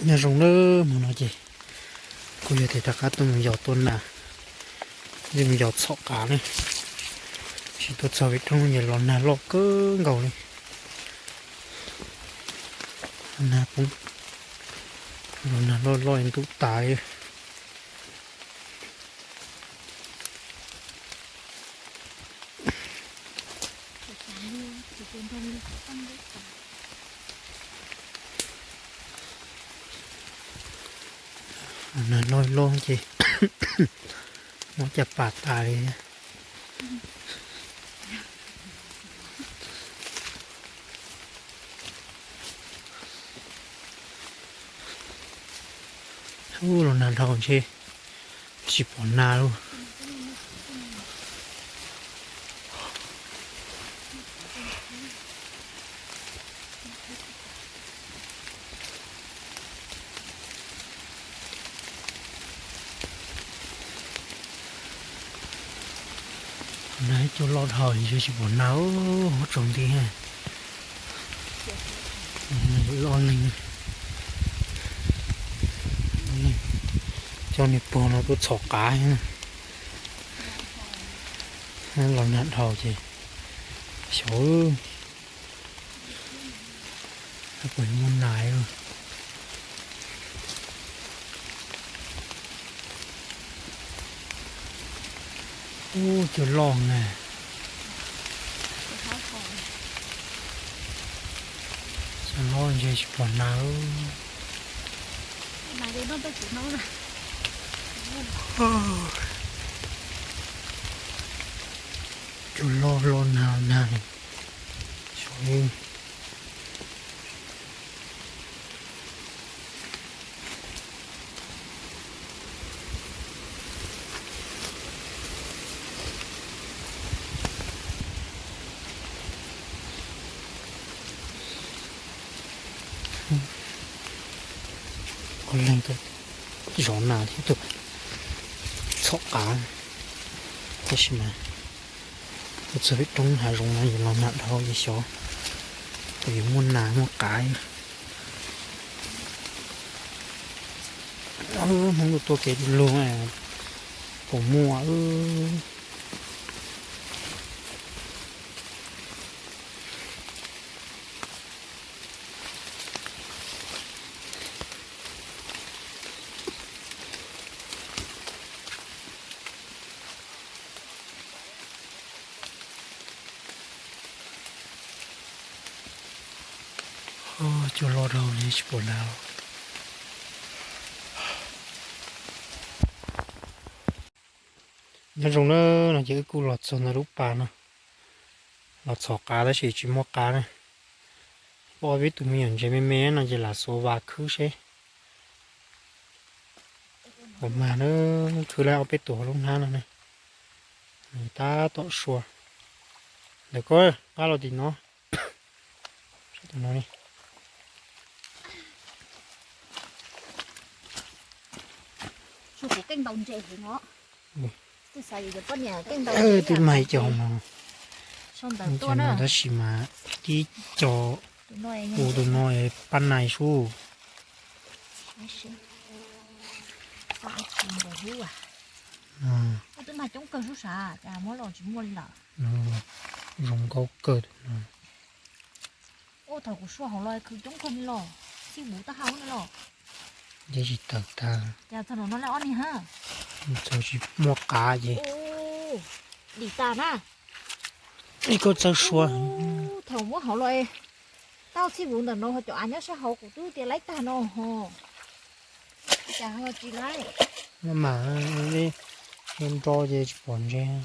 Nyob zoo nawb, hmo no ces kuv yog tias rov qab tuaj mus yos tua nas, tuaj mus yos txhom qav ne. Tsis tuaj txog pem roob ces los nag loj kawg nkaus li. Nag poob, los nag loj loj ntuj tas li. Nag loj loj ces mob caj pas tas li. Ub, los nag dhau ntshe tsis pom nas lawm. Nag ib co loj dhau ntshe tsis pom nas, huab tsaus nti. Loj leeg, coj niag pog no tuaj txhom qav. Los nag dhau ces xyov puas muaj nas. Ub, cua loj na. Cua loj ntshe tsis pom nas. Cua loj loj nag nag. Ua leej tuaj zov nas thiab tuaj txhom qav, tab sis mas tuaj txog pem roob hav zoov no yus los nag dhau ces xyov puas yuav muaj nas muaj qav. Hmoob tuaj tuaj kev du lug puas muaj. Cua loj dhau li tsis pom nas. Nyob zoo na, no ces wb kuj los txog ntawm lub pas no, los txhom qav tab sis tsis muaj qav na. Pom ob peb tus me nyuam ntses me me no ces lam xuas vas khwb seb. Ua mas na, khwb laib ob peb tus hauv lub hnab no ne. Tab tom sua. Ntawm koj nqa los tim no. Saib tus no ne. Kuv keej ntaus ntses heev os. Twb xav yus cov poj niam keej ntaus ntses. Twb mas cov no, cov no tab sis mas tib co, tus no, tus no pab nais sub. Twb mas coob kawg sub sav, cas muab los tsis muaj li lawm. Zoo nkauj kawg tus no. Ua thaum kuv sua hauv los khwv coob kawg li los, txhij vuv tab hau li los. Ces tsis tawm tag. Cas thaum no lawv ob niag ha, txog tsis muaj qav ces dim tas na. Ib koj txawj sua. Thaum muab hauv los, tau txhij vuv ntawm no ho cov av nyob sab hauv kuv twb tias laib tag no ho. Cas ho tsis laib. Maj mam, nrov nrov ces tsis pom ntses.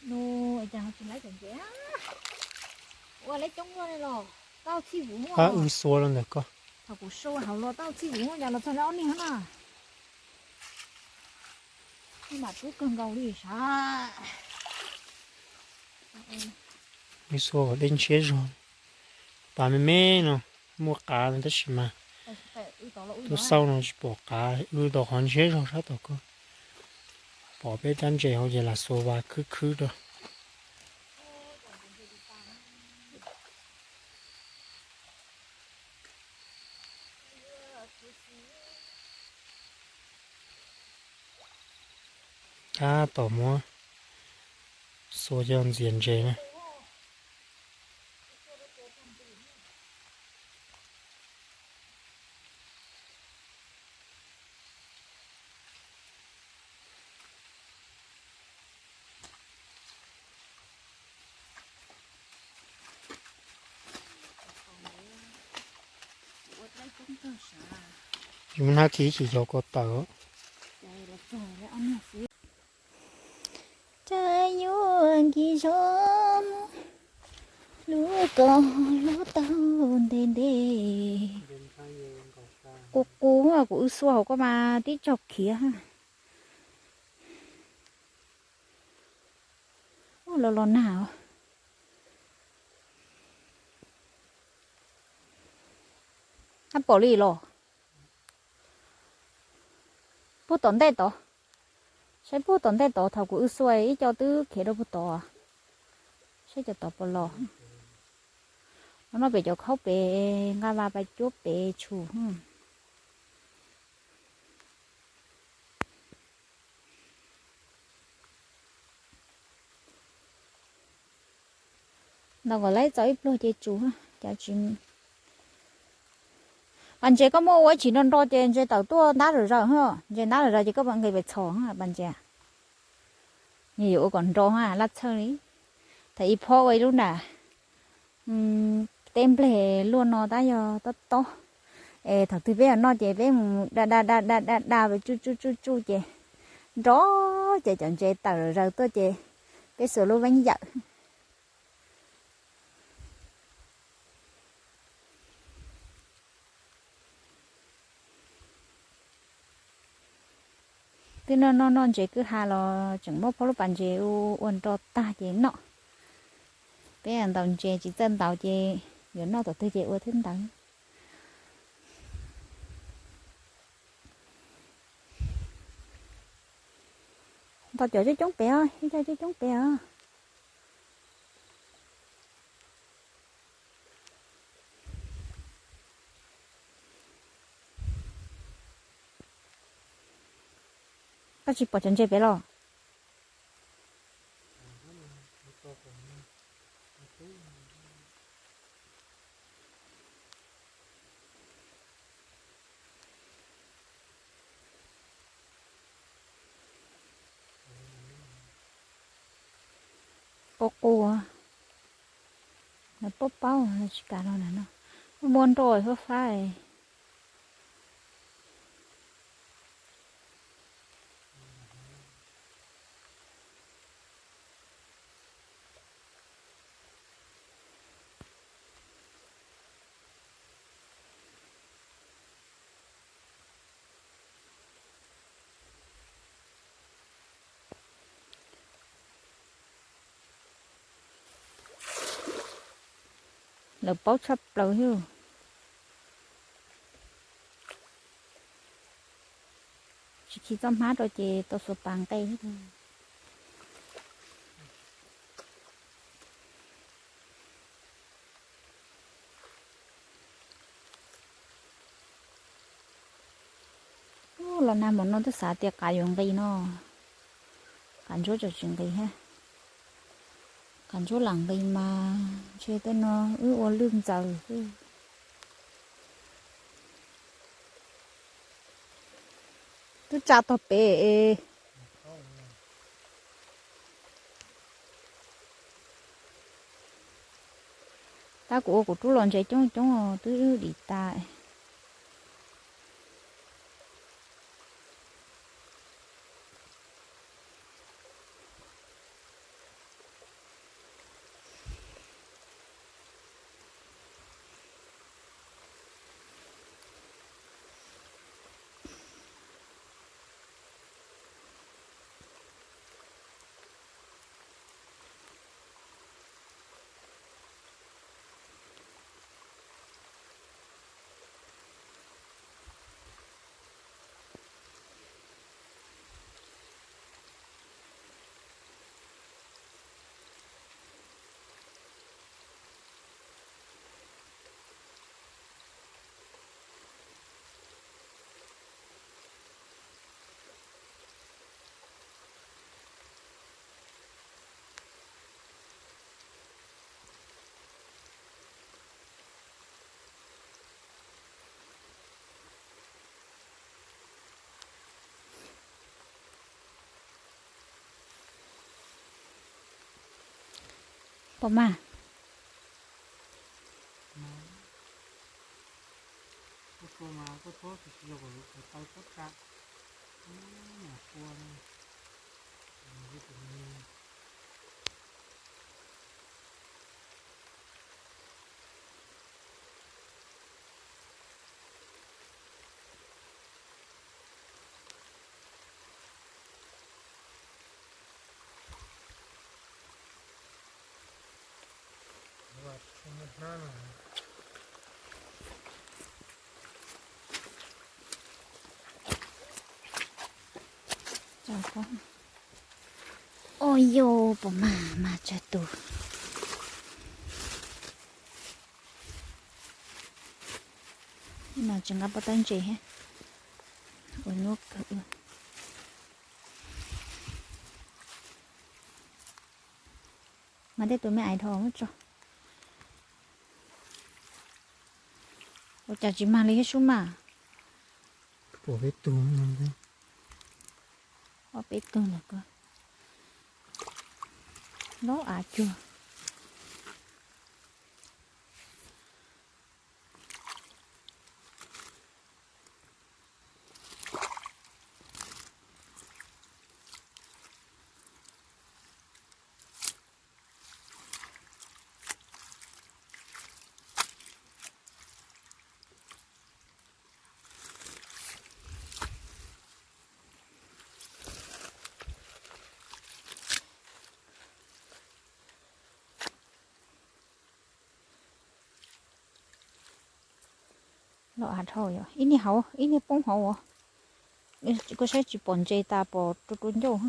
No, cas ho tsis laib cov ntses. Ua laib coob luaj li los, tau txhij vuv muaj. Pab wb xua los ntawm koj. Thaum kuv sua hauv los tau txhij vuv muaj, cas los txog lawv ob niag na. Mam tub kawg nkaus li sav. Wb xua kom dej ntshiab zog. Pas me me no, muaj qav tab sis mas tub xauj no tsis pom qav, wb tau qhov ntshiab zog sab tom koj. Pom peb rab ntses hauv ces lam xuas vas khwb khwb rau. Tab tom muab xua coj ntxias ntses na. Yus hnab khi ib chim xyov ko taw. Tsav yuav nkis zog, lub ko lub taug ntev ntev. Qus qus, kuv wb xuas hauv ko mas tib tsaug khiav. Ub, los los nag os. Ab, pom li los. Puag tom ntej tod. Saib puag tom ntej tod, thaum kuv wb xuas ib co twb khiav rau puag tod. Saib cov tod puas los. No no pem cov khaub pem, nqa vas pais cuab pem tshum. Ntaus kom laib txaus ib pluag ces tsum, cas tsis. Pas ntses koj muab ua ib chim nro nro ces ntses tawm tuaj ntab zom zaws, ntses ntab zom zaws ces koj mam nqis pem txhos pas ntses. Yog yuav ua kom nro laj txhawj li. Thaum ib phob ua ib lub nram teb npleg luaj no tab yog tob tob. Es thaum twg peb yuav noj ces peb mus da da da da da da tsuj tsuj tsuj tsuj ces nro, ces cov ntses tawm zom zaws tuaj ces peb xuas lub veeb yawm. Twb noj noj noj ntses kwj ha los tseem muab phob lub pas ntses ua nro tag ces noj. Peb ntaus ntses tsis txawj ntaus ces yuav noj tom twg ces ua thiab ntawd. Nto cov coob coob pem os, ib co coob coob pem os. Koj tsis pom cov ntses pem los? Qus qus, lawv paub paub tsis kam los na no. Muaj nroj fab fab. Lawv paub tshaj plaws thiab. Tsis khi txoj hmab rau ces tau xuas pas nqe thiab. Ub, los nag hmo no twb xav tias qav yuav nqis no, qav ntsuab tseem tsis nqis thiab. Qav ntsuab lam nqis mas ntshe tej no wb ua lwj ntxaws xwb. Twb tsa tog pem es. Tab kuv ua kuv rub los ntses coob coob twb dim tas. Pom mas. Ua yus pom mas mas tsawg tus. Mas tseem nqa pov tawb ntses thiab. Ua nyuaj kawg. Mas tej tus me aiv dhau muab tso. Ua cas tsis mag li thiab sub mas. Pom peb tug, ob peb tug ntawm ko. Loj av cuag. Loj av dhau yom, ib niag hauv ib niag poob hauv as. Kuv saib tsis pom ntses tas pom rua rua ncauj.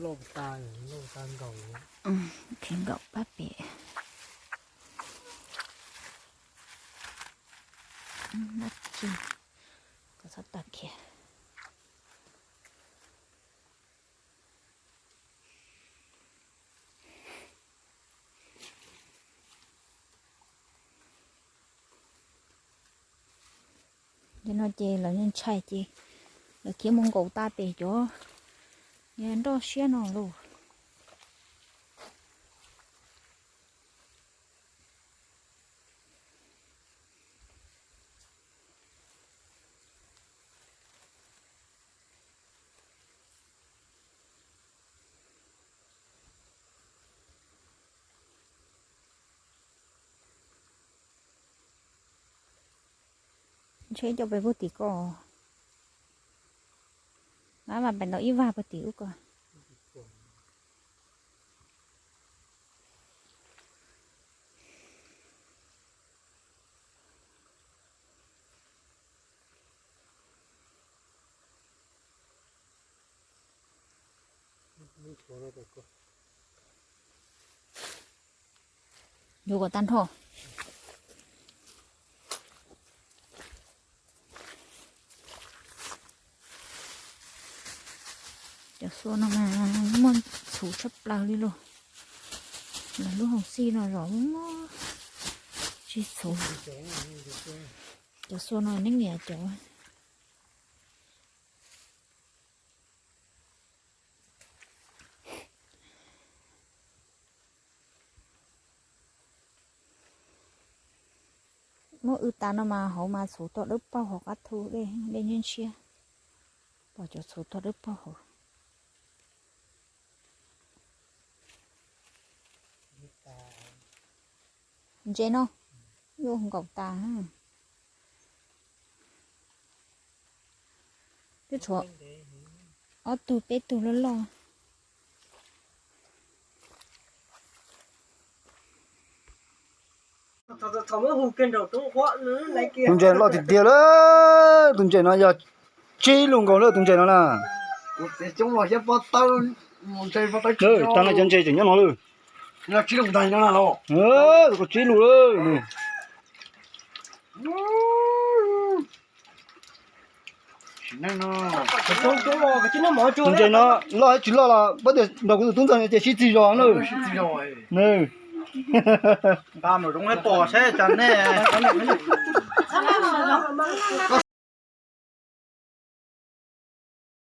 Loj tas, loj tas nkaus. Nkaum pab pem. Dab tsi, kom txhob tawm kiag. Nim no ces lawv ntshai ces lawv khiav mus nkaum tas pem cov nroj siab no lauj. Ntshe coj pem puag tim ko. Mam pem ntau ib vag puag tim ub ko. Yuav kom tag nrho. Cov xua no mas muaj txhuv tshaj plaws li lauj. Lawv lub hauv xij no zom muaj tsis txhuv. Cov xua no neb niam cov muab wb tas no mas hauv mas txhuv tau dawb paug hauv qab thu dej, dej ntshiab ntshiab. Pom cov txhuv tau dawb paug hauv. Ntses no yuav nkaum tas. Twb tshuav ob tug peb tug loj loj. Tus ntses loj tiag tiag lawm, tus ntses no yog tsib lus nkaus lawm tus ntses no na. Tag no cov ntses tseem nyob no lawm. Tsib lus lawm. Tus ntses no loj thiab tsis loj los pab tias nrog kuv tus tub ntxawg ces sib txig zog na.